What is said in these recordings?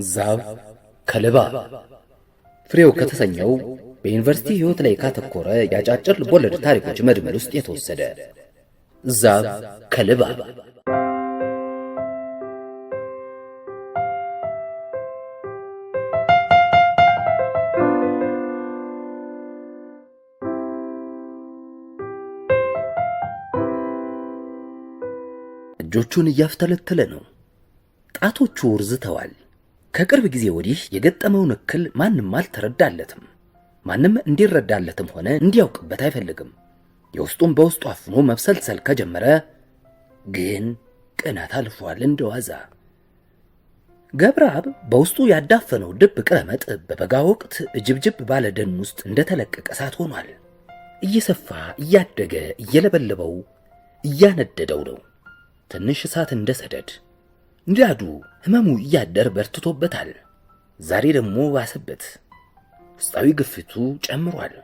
ዛብ ከልባብ ፍሬው ከተሰኘው በዩኒቨርሲቲ ሕይወት ላይ ካተኮረ የአጫጭር ልቦለድ ታሪኮች መድመል ውስጥ የተወሰደ። ዛብ ከልባብ። እጆቹን እያፍተለተለ ነው። ጣቶቹ እርዝተዋል። ከቅርብ ጊዜ ወዲህ የገጠመውን እክል ማንም አልተረዳለትም። ማንም እንዲረዳለትም ሆነ እንዲያውቅበት አይፈልግም። የውስጡን በውስጡ አፍኖ መብሰልሰል ከጀመረ ግን ቀናት አልፏል እንደዋዛ። ገብረአብ በውስጡ ያዳፈነው ድብቅ ረመጥ በበጋ ወቅት እጅብጅብ ባለ ደን ውስጥ እንደተለቀቀ እሳት ሆኗል። እየሰፋ፣ እያደገ፣ እየለበለበው፣ እያነደደው ነው። ትንሽ እሳት እንደ ሰደድ እንዲያዱ ህመሙ እያደር በርትቶበታል። ዛሬ ደግሞ ባሰበት። ውስጣዊ ግፊቱ ጨምሯል።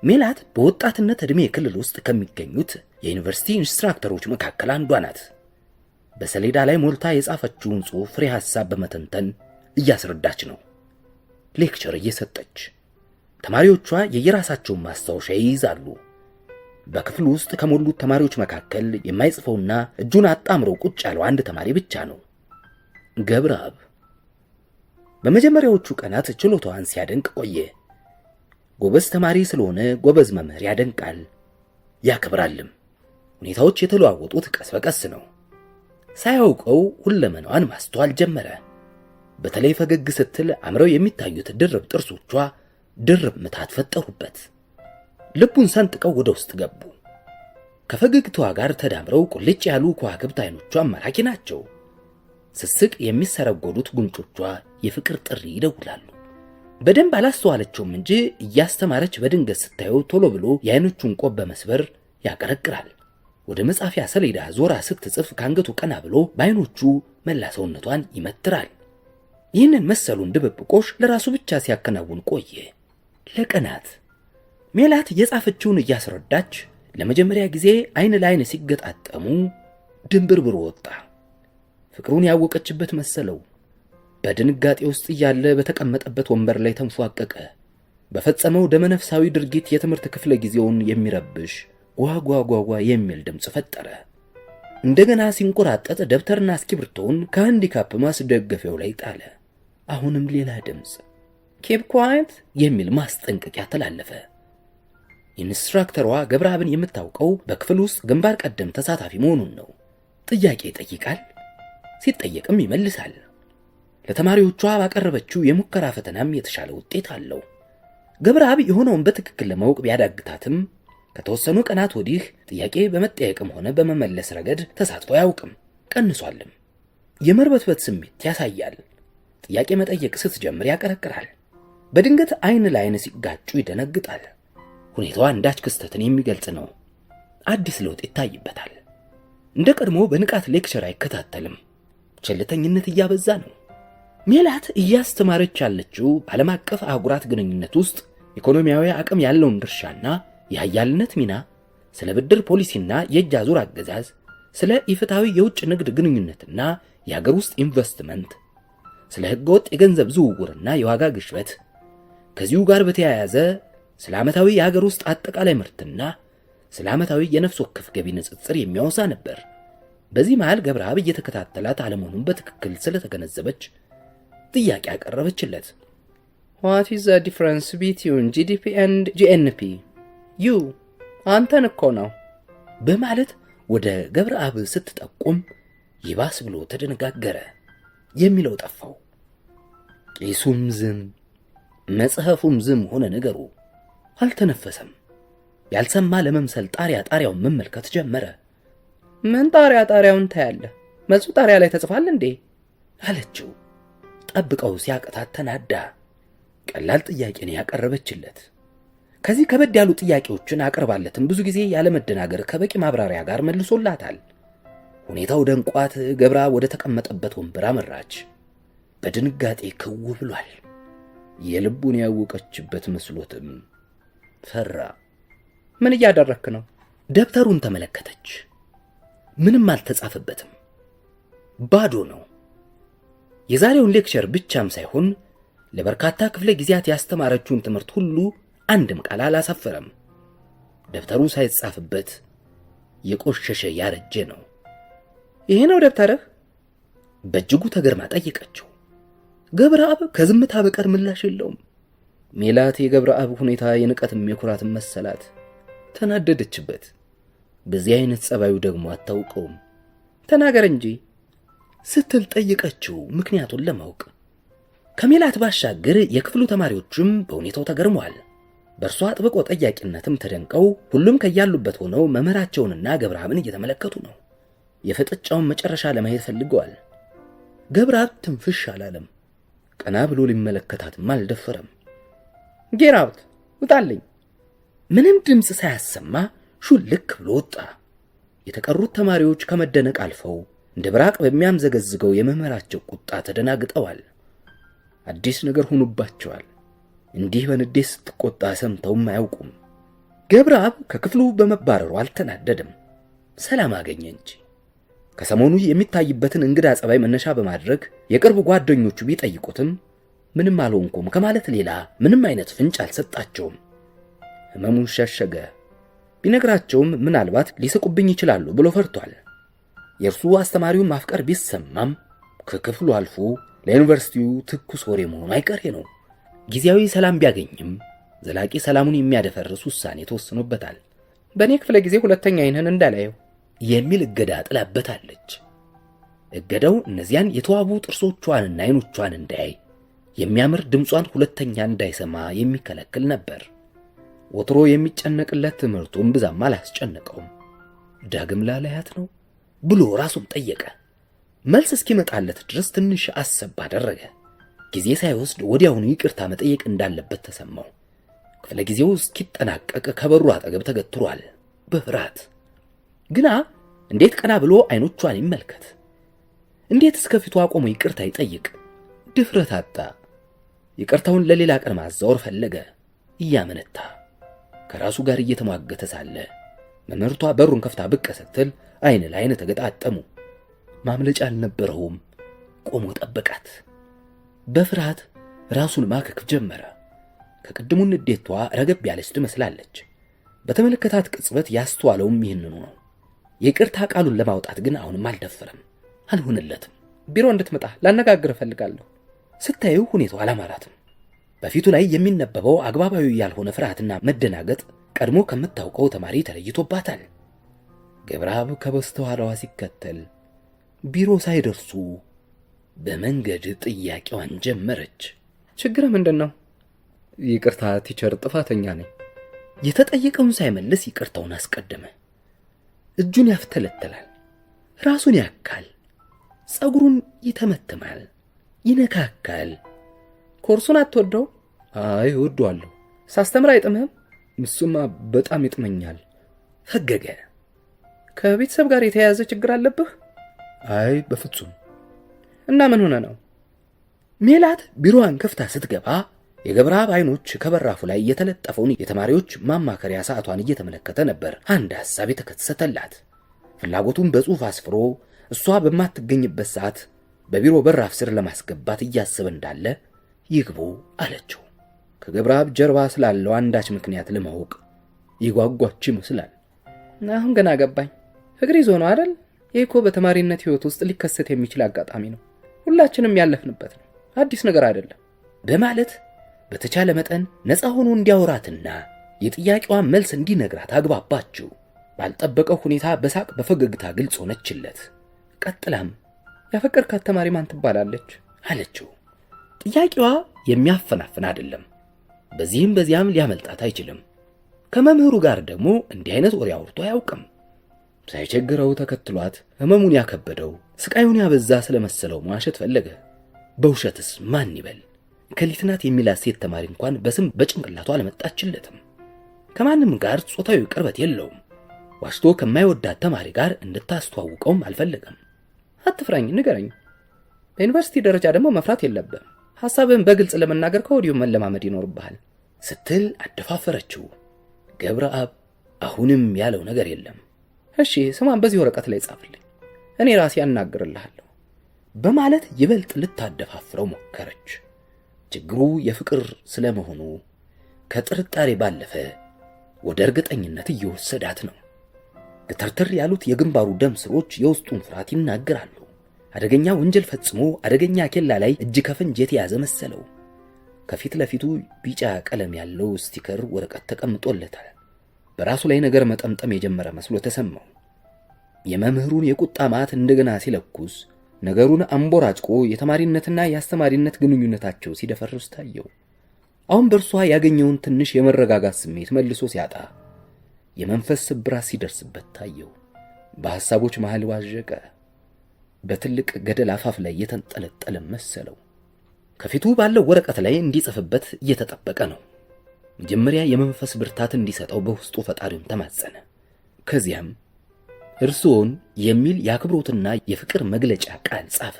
ሜላት በወጣትነት ዕድሜ ክልል ውስጥ ከሚገኙት የዩኒቨርሲቲ ኢንስትራክተሮች መካከል አንዷ ናት። በሰሌዳ ላይ ሞልታ የጻፈችውን ጽሑፍ ፍሬ ሐሳብ በመተንተን እያስረዳች ነው። Lecture እየሰጠች ተማሪዎቿ የየራሳቸውን ማስታወሻ ይይዛሉ። በክፍሉ ውስጥ ከሞሉት ተማሪዎች መካከል የማይጽፈውና እጁን አጣምሮ ቁጭ ያለው አንድ ተማሪ ብቻ ነው፣ ገብረአብ። በመጀመሪያዎቹ ቀናት ችሎታዋን ሲያደንቅ ቆየ። ጎበዝ ተማሪ ስለሆነ ጎበዝ መምህር ያደንቃል፣ ያከብራልም። ሁኔታዎች የተለዋወጡት ቀስ በቀስ ነው። ሳያውቀው ሁለመናዋን ማስተዋል ጀመረ። በተለይ ፈገግ ስትል አምረው የሚታዩት ድርብ ጥርሶቿ ድርብ ምታት ፈጠሩበት። ልቡን ሰንጥቀው ወደ ውስጥ ገቡ። ከፈገግታዋ ጋር ተዳምረው ቁልጭ ያሉ ከዋክብት አይኖቿ ማራኪ ናቸው። ስስቅ የሚሰረጎዱት ጉንጮቿ የፍቅር ጥሪ ይደውላሉ። በደንብ አላስተዋለችውም እንጂ እያስተማረች በድንገት ስታየው ቶሎ ብሎ የአይኖቹን ቆብ በመስበር ያቀረቅራል። ወደ መጻፊያ ሰሌዳ ዞራ ስትጽፍ ከአንገቱ ቀና ብሎ በአይኖቹ መላ ሰውነቷን ይመትራል። ይህንን መሰሉን ድብብቆሽ ለራሱ ብቻ ሲያከናውን ቆየ ለቀናት። ሜላት የጻፈችውን እያስረዳች ለመጀመሪያ ጊዜ አይን ለአይን ሲገጣጠሙ ድንብርብር ወጣ። ፍቅሩን ያወቀችበት መሰለው። በድንጋጤ ውስጥ እያለ በተቀመጠበት ወንበር ላይ ተንፏቀቀ። በፈጸመው ደመነፍሳዊ ድርጊት የትምህርት ክፍለ ጊዜውን የሚረብሽ ጓጓጓጓ የሚል ድምፅ ፈጠረ። እንደገና ሲንቆራጠጥ ደብተርና እስክሪብቶውን ከሃንዲካፕ ማስደገፊያው ላይ ጣለ። አሁንም ሌላ ድምፅ "Keep quiet" የሚል ማስጠንቀቂያ ተላለፈ። ኢንስትራክተሯ ገብረአብን የምታውቀው በክፍል ውስጥ ግንባር ቀደም ተሳታፊ መሆኑን ነው። ጥያቄ ይጠይቃል፣ ሲጠየቅም ይመልሳል። ለተማሪዎቿ ባቀረበችው የሙከራ ፈተናም የተሻለ ውጤት አለው። ገብረአብ የሆነውን በትክክል ለማወቅ ቢያዳግታትም ከተወሰኑ ቀናት ወዲህ ጥያቄ በመጠየቅም ሆነ በመመለስ ረገድ ተሳትፎ አያውቅም፣ ቀንሷልም። የመርበትበት ስሜት ያሳያል። ጥያቄ መጠየቅ ስትጀምር ያቀረቅራል። በድንገት አይን ለአይን ሲጋጩ ይደነግጣል። ሁኔታዋ አንዳች ክስተትን የሚገልጽ ነው። አዲስ ለውጥ ይታይበታል። እንደ ቀድሞ በንቃት lecture አይከታተልም። ቸልተኝነት እያበዛ ነው። ሜላት እያስተማረች ያለችው በዓለም አቀፍ አህጉራት ግንኙነት ውስጥ ኢኮኖሚያዊ አቅም ያለውን ድርሻና የሀያልነት ሚና፣ ስለ ብድር ፖሊሲና የእጅ አዙር አገዛዝ፣ ስለ ኢፍትሐዊ የውጭ ንግድ ግንኙነትና የሀገር ውስጥ ኢንቨስትመንት፣ ስለ ህገወጥ የገንዘብ ዝውውርና የዋጋ ግሽበት፣ ከዚሁ ጋር በተያያዘ ስለ ዓመታዊ የሀገር ውስጥ አጠቃላይ ምርትና ስለ ዓመታዊ የነፍስ ወከፍ ገቢ ንጽጽር የሚያወሳ ነበር። በዚህ መሃል ገብረአብ እየተከታተላት አለመሆኑን በትክክል ስለተገነዘበች ጥያቄ አቀረበችለት። What is the difference between GDP and GNP? You፣ አንተን እኮ ነው። በማለት ወደ ገብረአብ ስትጠቁም ይባስ ብሎ ተደነጋገረ። የሚለው ጠፋው። ቄሱም ዝም፣ መጽሐፉም ዝም ሆነ። ነገሩ አልተነፈሰም። ያልሰማ ለመምሰል ጣሪያ ጣሪያውን መመልከት ጀመረ። ምን ጣሪያ ጣሪያውን ታያለህ? መልሱ ጣሪያ ላይ ተጽፏል እንዴ? አለችው። ጠብቀው ሲያቅታት ተናዳ። ቀላል ጥያቄ ነው ያቀረበችለት። ከዚህ ከበድ ያሉ ጥያቄዎችን አቅርባለትም ብዙ ጊዜ ያለመደናገር ከበቂ ማብራሪያ ጋር መልሶላታል። ሁኔታው ደንቋት ገብረአብ ወደ ተቀመጠበት ወንበር አመራች። በድንጋጤ ክው ብሏል። የልቡን ያወቀችበት መስሎትም ፈራ። ምን እያደረክ ነው? ደብተሩን ተመለከተች። ምንም አልተጻፈበትም። ባዶ ነው። የዛሬውን lecture ብቻም ሳይሆን ለበርካታ ክፍለ ጊዜያት ያስተማረችውን ትምህርት ሁሉ አንድም ቃል አላሰፈረም። ደብተሩ ሳይጻፍበት የቆሸሸ ያረጀ ነው። ይሄ ነው ደብተርህ? በእጅጉ ተገርማ ጠየቀችው። ገብረአብ ከዝምታ በቀር ምላሽ የለውም። ሜላት የገብረአብ ሁኔታ የንቀትም የኩራትም መሰላት። ተናደደችበት። በዚህ አይነት ጸባዩ ደግሞ አታውቀውም። ተናገር እንጂ ስትል ጠየቀችው ምክንያቱን ለማወቅ። ከሜላት ባሻገር የክፍሉ ተማሪዎችም በሁኔታው ተገርመዋል። በእርሷ አጥብቆ ጠያቂነትም ተደንቀው ሁሉም ከያሉበት ሆነው መምህራቸውንና ገብረአብን እየተመለከቱ ነው። የፍጥጫውን መጨረሻ ለማየት ፈልገዋል። ገብረአብ ትንፍሽ አላለም። ቀና ብሎ ሊመለከታትም አልደፈረም። Get out፣ ውጣልኝ! ምንም ድምፅ ሳያሰማ ሹልክ ብሎ ወጣ። የተቀሩት ተማሪዎች ከመደነቅ አልፈው እንደ ብራቅ በሚያምዘገዝገው የመምህራቸው ቁጣ ተደናግጠዋል። አዲስ ነገር ሆኖባቸዋል። እንዲህ በንዴት ስትቆጣ ሰምተውም አያውቁም። ገብረአብ ከክፍሉ በመባረሩ አልተናደደም፣ ሰላም አገኘ እንጂ። ከሰሞኑ የሚታይበትን እንግዳ ጸባይ መነሻ በማድረግ የቅርብ ጓደኞቹ ቢጠይቁትም ምንም አልሆንኩም ከማለት ሌላ ምንም አይነት ፍንጭ አልሰጣቸውም። ህመሙን ሸሸገ። ቢነግራቸውም ምናልባት ሊስቁብኝ ይችላሉ ብሎ ፈርቷል። የእርሱ አስተማሪውን ማፍቀር ቢሰማም ከክፍሉ አልፎ ለዩኒቨርሲቲው ትኩስ ወሬ መሆኑ አይቀሬ ነው። ጊዜያዊ ሰላም ቢያገኝም ዘላቂ ሰላሙን የሚያደፈርስ ውሳኔ ተወስኖበታል። በእኔ ክፍለ ጊዜ ሁለተኛ ዓይንህን እንዳላየው የሚል እገዳ ጥላበታለች። እገዳው እነዚያን የተዋቡ ጥርሶቿንና ዓይኖቿን እንዳያይ፣ የሚያምር ድምጿን ሁለተኛ እንዳይሰማ የሚከለክል ነበር። ወትሮ የሚጨነቅለት ትምህርቱን ብዛም አላስጨነቀውም። ዳግም ላላያት ነው ብሎ ራሱን ጠየቀ። መልስ እስኪመጣለት ድረስ ትንሽ አሰብ አደረገ። ጊዜ ሳይወስድ ወዲያውኑ ይቅርታ መጠየቅ እንዳለበት ተሰማው። ክፍለ ጊዜው እስኪጠናቀቅ ከበሩ አጠገብ ተገትሯል በፍርሃት። ግና እንዴት ቀና ብሎ አይኖቿን ይመልከት? እንዴት እስከ ፊቷ ቆሞ ይቅርታ ይጠይቅ? ድፍረት አጣ። ይቅርታውን ለሌላ ቀን ማዛወር ፈለገ። እያመነታ ከራሱ ጋር እየተሟገተ ሳለ መምህርቷ በሩን ከፍታ ብቅ ስትል አይን ለአይን ተገጣጠሙ። ማምለጫ አልነበረውም። ቆሞ ጠበቃት። በፍርሃት ራሱን ማከክ ጀመረ። ከቅድሙ ንዴቷ ረገብ ያለች ትመስላለች። በተመለከታት ቅጽበት ያስተዋለውም ይህንኑ ነው። የይቅርታ ቃሉን ለማውጣት ግን አሁንም አልደፈረም። አልሆነለትም። ቢሮ እንድትመጣ ላነጋግር እፈልጋለሁ። ስታየው ሁኔታው አላማራትም። በፊቱ ላይ የሚነበበው አግባባዊ ያልሆነ ፍርሃትና መደናገጥ ቀድሞ ከምታውቀው ተማሪ ተለይቶባታል። ገብረአብ ከበስተኋላዋ ሲከተል ቢሮ ሳይደርሱ በመንገድ ጥያቄዋን ጀመረች። ችግርህ ምንድን ነው? ይቅርታ teacher፣ ጥፋተኛ ነኝ። የተጠየቀውን ሳይመልስ ይቅርታውን አስቀደመ። እጁን ያፍተለትላል፣ ራሱን ያካል፣ ጸጉሩን ይተመትማል፣ ይነካካል። ኮርሱን አትወደው? አይ እወደዋለሁ። ሳስተምር አይጥምህም? እሱማ በጣም ይጥመኛል። ፈገገ። ከቤተሰብ ጋር የተያያዘ ችግር አለብህ? አይ በፍጹም። እና ምን ሆነ ነው? ሜላት ቢሮዋን ከፍታ ስትገባ የገብረአብ አይኖች ከበራፉ ላይ የተለጠፈውን የተማሪዎች ማማከሪያ ሰዓቷን እየተመለከተ ነበር። አንድ ሐሳብ የተከሰተላት። ፍላጎቱን በጽሑፍ አስፍሮ እሷ በማትገኝበት ሰዓት በቢሮ በራፍ ስር ለማስገባት እያሰበ እንዳለ ይግቡ አለችው። ከገብረአብ ጀርባ ስላለው አንዳች ምክንያት ለማወቅ ይጓጓች ይመስላል። አሁን ገና ገባኝ። ፍቅር ይዞ ነው አይደል? ይህ እኮ በተማሪነት ሕይወት ውስጥ ሊከሰት የሚችል አጋጣሚ ነው። ሁላችንም ያለፍንበት ነው። አዲስ ነገር አይደለም በማለት በተቻለ መጠን ነፃ ሆኖ እንዲያወራትና የጥያቄዋን መልስ እንዲነግራት አግባባችው። ባልጠበቀው ሁኔታ በሳቅ በፈገግታ ግልጽ ሆነችለት። ቀጥላም ያፈቀርካት ተማሪ ማን ትባላለች? አለችው። ጥያቄዋ የሚያፈናፍን አይደለም። በዚህም በዚያም ሊያመልጣት አይችልም። ከመምህሩ ጋር ደግሞ እንዲህ አይነት ወሬ አውርቶ አያውቅም። ሳይቸግረው ተከትሏት ህመሙን ያከበደው ስቃዩን ያበዛ ስለመሰለው መዋሸት ፈለገ። በውሸትስ ማን ይበል? ከሊት ናት የሚላት ሴት ተማሪ እንኳን በስም በጭንቅላቱ አልመጣችለትም። ከማንም ጋር ጾታዊ ቅርበት የለውም። ዋሽቶ ከማይወዳት ተማሪ ጋር እንድታስተዋውቀውም አልፈለገም። አትፍራኝ፣ ንገረኝ። በዩኒቨርሲቲ ደረጃ ደግሞ መፍራት የለብህም። ሐሳብህን በግልጽ ለመናገር ከወዲሁ መለማመድ ይኖርብሃል ስትል አደፋፈረችው። ገብረአብ አሁንም ያለው ነገር የለም። እሺ ስሟን በዚህ ወረቀት ላይ ጻፍልኝ፣ እኔ ራሴ አናግርልሃለሁ። በማለት ይበልጥ ልታደፋፍረው ሞከረች። ችግሩ የፍቅር ስለመሆኑ ከጥርጣሬ ባለፈ ወደ እርግጠኝነት እየወሰዳት ነው። ግትርትር ያሉት የግንባሩ ደም ስሮች የውስጡን ፍርሃት ይናገራሉ። አደገኛ ወንጀል ፈጽሞ አደገኛ ኬላ ላይ እጅ ከፍንጅ የተያዘ መሰለው። ከፊት ለፊቱ ቢጫ ቀለም ያለው sticker ወረቀት ተቀምጦለታል። በራሱ ላይ ነገር መጠምጠም የጀመረ መስሎ ተሰማው። የመምህሩን የቁጣ ማት እንደገና ሲለኩስ ነገሩን አንቦራጭቆ የተማሪነትና የአስተማሪነት ግንኙነታቸው ሲደፈርስ ታየው። አሁን በእርሷ ያገኘውን ትንሽ የመረጋጋት ስሜት መልሶ ሲያጣ የመንፈስ ስብራት ሲደርስበት ታየው። በሐሳቦች መሃል ዋዠቀ። በትልቅ ገደል አፋፍ ላይ የተንጠለጠለ መሰለው። ከፊቱ ባለው ወረቀት ላይ እንዲጽፍበት እየተጠበቀ ነው። መጀመሪያ የመንፈስ ብርታት እንዲሰጠው በውስጡ ፈጣሪውን ተማጸነ። ከዚያም እርስዎን የሚል የአክብሮትና የፍቅር መግለጫ ቃል ጻፈ።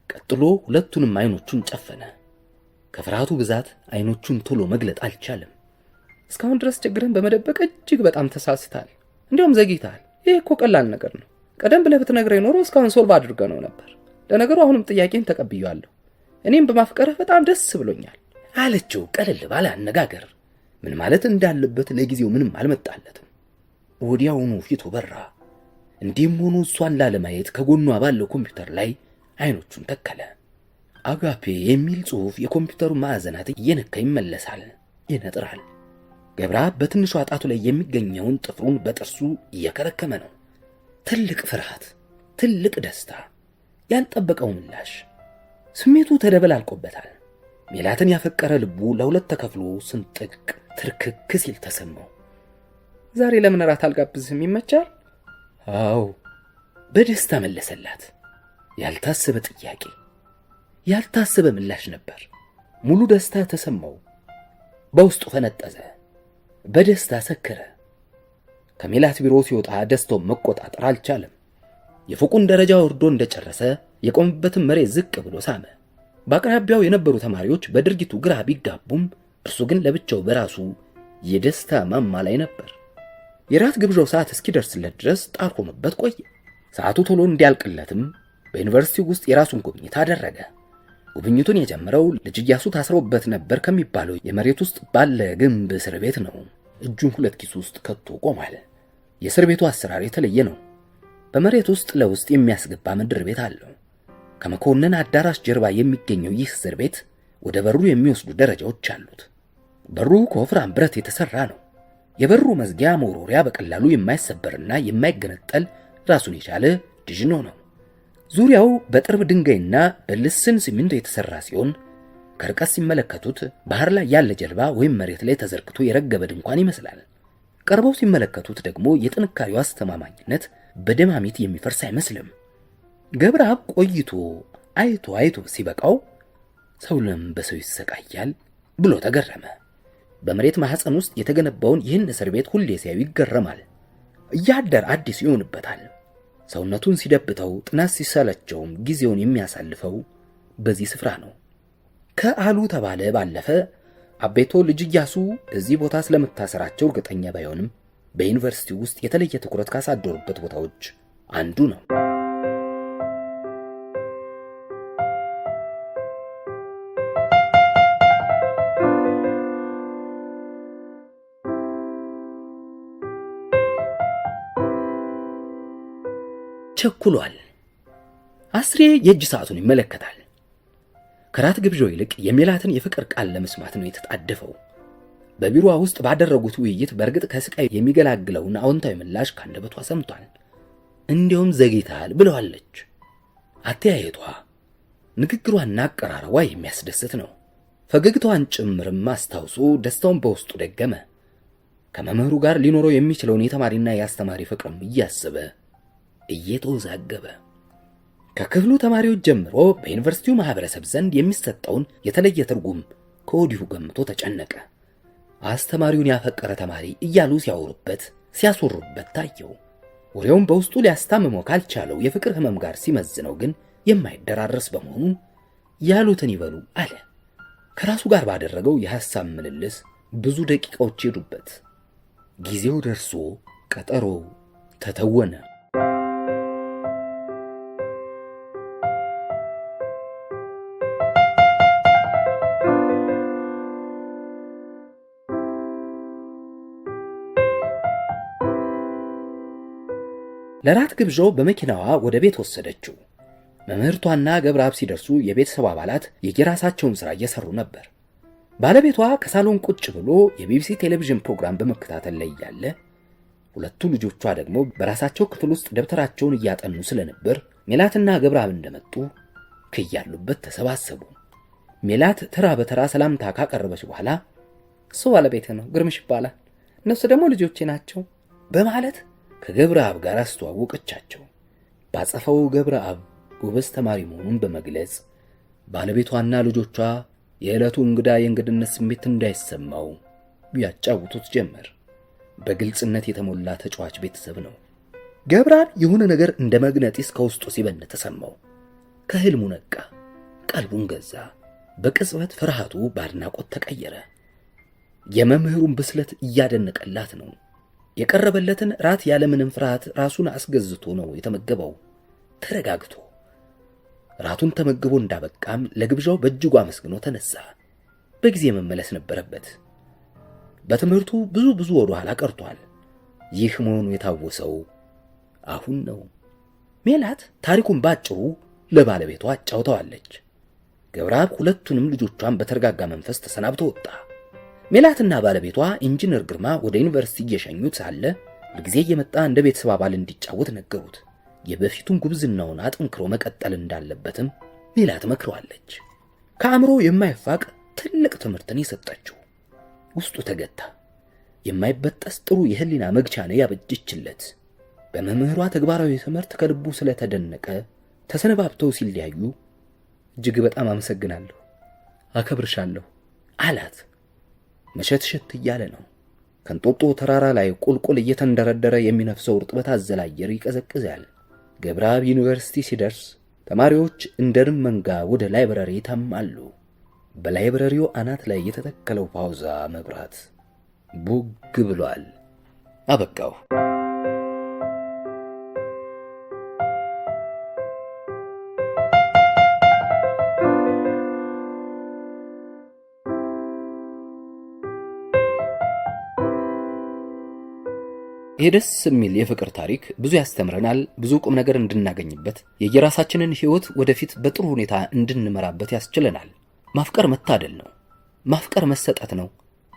ቀጥሎ ሁለቱንም አይኖቹን ጨፈነ። ከፍርሃቱ ብዛት አይኖቹን ቶሎ መግለጥ አልቻለም። እስካሁን ድረስ ችግርህን በመደበቅ እጅግ በጣም ተሳስተሃል። እንዲያውም ዘግይተሃል። ይህ እኮ ቀላል ነገር ነው። ቀደም ብለህ ብትነግረኝ ኖሮ እስካሁን solve አድርገነው ነበር። ለነገሩ አሁንም ጥያቄን ተቀብያለሁ። እኔም በማፍቀርህ በጣም ደስ ብሎኛል አለችው ቀለል ባለ አነጋገር። ምን ማለት እንዳለበት ለጊዜው ምንም አልመጣለትም። ወዲያውኑ ፊቱ በራ። እንዲህም ሆኖ እሷን ላለማየት ከጎኗ ባለው ኮምፒውተር ላይ አይኖቹን ተከለ። አጋፔ የሚል ጽሑፍ የኮምፒውተሩ ማዕዘናት እየነካ ይመለሳል፣ ይነጥራል። ገብረአብ በትንሿ ጣቱ ላይ የሚገኘውን ጥፍሩን በጥርሱ እየከረከመ ነው። ትልቅ ፍርሃት፣ ትልቅ ደስታ፣ ያልጠበቀው ምላሽ፣ ስሜቱ ተደበላልቆበታል። ሜላትን ያፈቀረ ልቡ ለሁለት ተከፍሎ ስንጥቅ ትርክክ ሲል ተሰማው። ዛሬ ለምን እራት አልጋብዝህም? ይመቻል? አዎ፣ በደስታ መለሰላት። ያልታሰበ ጥያቄ፣ ያልታሰበ ምላሽ ነበር። ሙሉ ደስታ ተሰማው። በውስጡ ፈነጠዘ። በደስታ ሰከረ። ከሜላት ቢሮ ሲወጣ ደስታውን መቆጣጠር አልቻለም። የፎቁን ደረጃ ወርዶ እንደጨረሰ የቆመበትን መሬት ዝቅ ብሎ ሳመ። በአቅራቢያው የነበሩ ተማሪዎች በድርጊቱ ግራ ቢጋቡም እርሱ ግን ለብቻው በራሱ የደስታ ማማ ላይ ነበር። የራት ግብዣው ሰዓት እስኪደርስለት ድረስ ጣር ሆኖበት ቆየ። ሰዓቱ ቶሎ እንዲያልቅለትም በዩኒቨርሲቲው ውስጥ የራሱን ጉብኝት አደረገ። ጉብኝቱን የጀመረው ልጅ ኢያሱ ታስሮበት ነበር ከሚባለው የመሬት ውስጥ ባለ ግንብ እስር ቤት ነው። እጁን ሁለት ኪሱ ውስጥ ከቶ ቆሟል። የእስር ቤቱ አሰራር የተለየ ነው። በመሬት ውስጥ ለውስጥ የሚያስገባ ምድር ቤት አለው። ከመኮንን አዳራሽ ጀርባ የሚገኘው ይህ እስር ቤት ወደ በሩ የሚወስዱ ደረጃዎች አሉት። በሩ ከወፍራም ብረት የተሰራ ነው። የበሩ መዝጊያ መወርወሪያ በቀላሉ የማይሰበርና የማይገነጠል ራሱን የቻለ ድዥኖ ነው። ዙሪያው በጥርብ ድንጋይና በልስን ሲሚንቶ የተሰራ ሲሆን ከርቀት ሲመለከቱት ባህር ላይ ያለ ጀልባ ወይም መሬት ላይ ተዘርግቶ የረገበ ድንኳን ይመስላል። ቀርበው ሲመለከቱት ደግሞ የጥንካሬው አስተማማኝነት በደማሚት የሚፈርስ አይመስልም። ገብረአብ ቆይቶ አይቶ አይቶ ሲበቃው ሰው ለምን በሰው ይሰቃያል ብሎ ተገረመ። በመሬት ማህፀን ውስጥ የተገነባውን ይህን እስር ቤት ሁሌ ሲያዩ ይገረማል። እያደር አዲስ ይሆንበታል። ሰውነቱን ሲደብተው፣ ጥናት ሲሰለቸውም ጊዜውን የሚያሳልፈው በዚህ ስፍራ ነው። ከአሉ ተባለ ባለፈ አቤቶ ልጅ ኢያሱ እዚህ ቦታ ስለመታሰራቸው እርግጠኛ ባይሆንም በዩኒቨርሲቲ ውስጥ የተለየ ትኩረት ካሳደሩበት ቦታዎች አንዱ ነው። ቸኩሏል። አስሬ የእጅ ሰዓቱን ይመለከታል። ከራት ግብዣው ይልቅ የሜላትን የፍቅር ቃል ለመስማት ነው የተጣደፈው። በቢሮዋ ውስጥ ባደረጉት ውይይት በእርግጥ ከስቃይ የሚገላግለውን አዎንታዊ ምላሽ ካንደበቷ ሰምቷል። እንዲያውም ዘግይተሃል ብለዋለች። አተያየቷ፣ ንግግሯና አቀራረቧ የሚያስደስት ነው። ፈገግታዋን ጭምርም አስታውሶ ደስታውን በውስጡ ደገመ። ከመምህሩ ጋር ሊኖረው የሚችለውን የተማሪና የአስተማሪ ፍቅርም እያሰበ እየተወዛገበ ከክፍሉ ተማሪዎች ጀምሮ በዩኒቨርሲቲው ማህበረሰብ ዘንድ የሚሰጠውን የተለየ ትርጉም ከወዲሁ ገምቶ ተጨነቀ። አስተማሪውን ያፈቀረ ተማሪ እያሉ ሲያወሩበት ሲያስወሩበት ታየው። ወሬውን በውስጡ ሊያስታምመው ካልቻለው የፍቅር ህመም ጋር ሲመዝነው ግን የማይደራረስ በመሆኑ ያሉትን ይበሉ አለ። ከራሱ ጋር ባደረገው የሐሳብ ምልልስ ብዙ ደቂቃዎች ሄዱበት። ጊዜው ደርሶ ቀጠሮው ተተወነ። ለራት ግብዣው በመኪናዋ ወደ ቤት ወሰደችው። መምህርቷና ገብረአብ ሲደርሱ የቤተሰብ አባላት የየራሳቸውን ሥራ እየሰሩ ነበር። ባለቤቷ ከሳሎን ቁጭ ብሎ የቢቢሲ ቴሌቪዥን ፕሮግራም በመከታተል ላይ እያለ ሁለቱ ልጆቿ ደግሞ በራሳቸው ክፍል ውስጥ ደብተራቸውን እያጠኑ ስለነበር ሜላትና ገብረአብ እንደመጡ ከያሉበት ተሰባሰቡ። ሜላት ተራ በተራ ሰላምታ ካቀረበች በኋላ እሱ ባለቤቴ ነው፣ ግርምሽ ይባላል፣ እነሱ ደግሞ ልጆቼ ናቸው በማለት ከገብረአብ ጋር አስተዋወቀቻቸው። ባጸፈው ገብረአብ ጎበዝ ተማሪ መሆኑን በመግለጽ ባለቤቷና ልጆቿ የዕለቱ እንግዳ የእንግድነት ስሜት እንዳይሰማው ያጫውቱት ጀመር። በግልጽነት የተሞላ ተጫዋች ቤተሰብ ነው። ገብረአብ የሆነ ነገር እንደ መግነጢስ ከውስጡ ሲበን ተሰማው። ከህልሙ ነቃ፣ ቀልቡን ገዛ። በቅጽበት ፍርሃቱ በአድናቆት ተቀየረ። የመምህሩን ብስለት እያደነቀላት ነው። የቀረበለትን ራት ያለምንም ፍርሃት ራሱን አስገዝቶ ነው የተመገበው። ተረጋግቶ ራቱን ተመግቦ እንዳበቃም ለግብዣው በእጅጉ አመስግኖ ተነሳ። በጊዜ መመለስ ነበረበት። በትምህርቱ ብዙ ብዙ ወደ ኋላ ቀርቷል። ይህ መሆኑ የታወሰው አሁን ነው። ሜላት ታሪኩን ባጭሩ ለባለቤቷ አጫውተዋለች። ገብረአብ ሁለቱንም ልጆቿን በተረጋጋ መንፈስ ተሰናብቶ ወጣ። ሜላትና ባለቤቷ ኢንጂነር ግርማ ወደ ዩኒቨርሲቲ እየሸኙት ሳለ ሁልጊዜ እየመጣ እንደ ቤተሰብ አባል እንዲጫወት ነገሩት። የበፊቱን ጉብዝናውን አጥንክሮ መቀጠል እንዳለበትም ሜላት መክረዋለች። ከአእምሮ የማይፋቅ ትልቅ ትምህርትን የሰጠችው ውስጡ ተገታ። የማይበጠስ ጥሩ የህሊና መግቻ ነው ያበጀችለት። በመምህሯ ተግባራዊ ትምህርት ከልቡ ስለተደነቀ ተሰነባብተው ሲለያዩ እጅግ በጣም አመሰግናለሁ፣ አከብርሻለሁ አላት። መሸትሸት እያለ ነው። ከእንጦጦ ተራራ ላይ ቁልቁል እየተንደረደረ የሚነፍሰው እርጥበት አዘል አየር ይቀዘቅዛል። ገብረአብ ዩኒቨርሲቲ ሲደርስ ተማሪዎች እንደ ርም መንጋ ወደ library ይተማሉ። በ library ው አናት ላይ የተተከለው ፓውዛ መብራት ቦግ ብሏል። አበቃው። ይሄ ደስ የሚል የፍቅር ታሪክ ብዙ ያስተምረናል። ብዙ ቁም ነገር እንድናገኝበት፣ የየራሳችንን ሕይወት ወደፊት በጥሩ ሁኔታ እንድንመራበት ያስችለናል። ማፍቀር መታደል ነው። ማፍቀር መሰጠት ነው።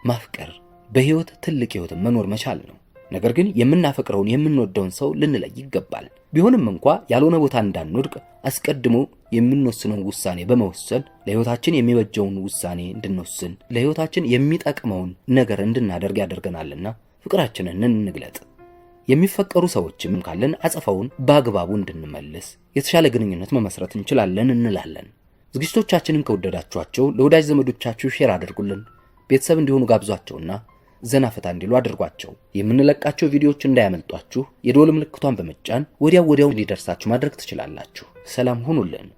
ማፍቀር በሕይወት ትልቅ ሕይወትን መኖር መቻል ነው። ነገር ግን የምናፈቅረውን የምንወደውን ሰው ልንለይ ይገባል። ቢሆንም እንኳ ያልሆነ ቦታ እንዳንወድቅ አስቀድሞ የምንወስነውን ውሳኔ በመወሰን ለሕይወታችን የሚበጀውን ውሳኔ እንድንወስን፣ ለሕይወታችን የሚጠቅመውን ነገር እንድናደርግ ያደርገናልና ፍቅራችንን እንግለጥ። የሚፈቀሩ ሰዎችም ካለን አጸፋውን በአግባቡ እንድንመልስ የተሻለ ግንኙነት መመስረት እንችላለን እንላለን። ዝግጅቶቻችንን ከወደዳችኋቸው ለወዳጅ ዘመዶቻችሁ share አድርጉልን። ቤተሰብ እንዲሆኑ ጋብዟቸውና ዘና ፈታ እንዲሉ አድርጓቸው። የምንለቃቸው ቪዲዮዎች እንዳያመልጧችሁ የደወል ምልክቷን በመጫን ወዲያው ወዲያው እንዲደርሳችሁ ማድረግ ትችላላችሁ። ሰላም ሁኑልን።